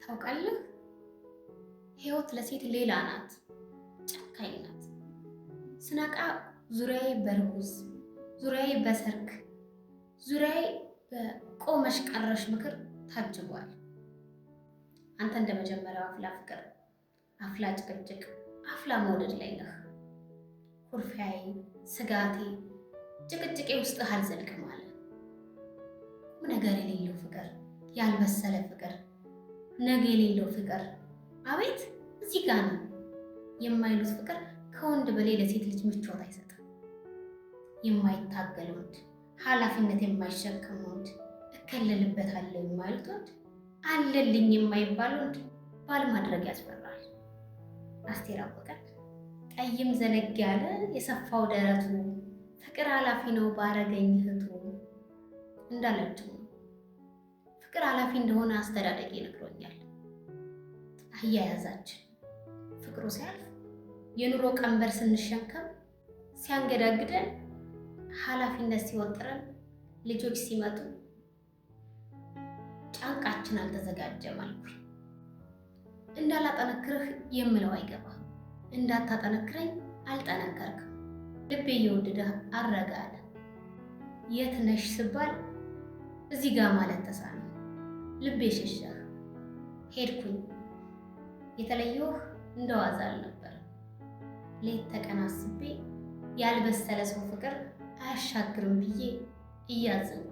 ታውቃለህ፣ ህይወት ለሴት ሌላ ናት፣ ጨካኝ ናት። ስነቃ ዙሪያዬ በርጉዝ፣ ዙሪያዬ በሰርክ፣ ዙሪያዬ በቆመሽ ቀረሽ ምክር ታጅቧል። አንተ እንደ መጀመሪያው አፍላ ፍቅር፣ አፍላ ጭቅጭቅ፣ አፍላ መውደድ ላይ ነህ። ኩርፊያዬ፣ ስጋቴ፣ ጭቅጭቄ ውስጥህ አልዘልቅም አለ። ቁም ነገር የሌለው ፍቅር፣ ያልበሰለ ፍቅር፣ ነገ የሌለው ፍቅር፣ አቤት እዚህ ጋ ነው የማይሉት ፍቅር ከወንድ በላይ ለሴት ልጅ ምቾት አይሰጥም። የማይታገል ወንድ፣ ኃላፊነት የማይሸከም ወንድ፣ እከለልበታለሁ የማይሉት ወንድ፣ አለልኝ የማይባል ወንድ ባል ማድረግ ያስፈራል። አስቴር አወቀ ጠይም ዘለግ ያለ የሰፋው ደረቱ ፍቅር ኃላፊ ነው ባረገኝ እህቱ እንዳለችው ነው። ፍቅር ኃላፊ እንደሆነ አስተዳደጌ ነግሮኛል። አያያዛችን ፍቅሩ ሲያልፍ የኑሮ ቀንበር ስንሸከም ሲያንገዳግደን ኃላፊነት ሲወጥረን ልጆች ሲመጡ ጫንቃችን አልተዘጋጀም አልኩኝ። እንዳላጠነክርህ የምለው አይገባ፣ እንዳታጠነክረኝ አልጠነከርክም። ልቤ እየወደደህ አረገ አለ። የት ነሽ ስባል እዚህ ጋር ማለት ተሳነኝ። ልቤ ሸሸህ። ሄድኩኝ። የተለየሁህ እንደዋዛ አልነበር። ሌት ተቀን አስቤ ያልበሰለ ሰው ፍቅር አያሻግርም ብዬ እያዘንኩ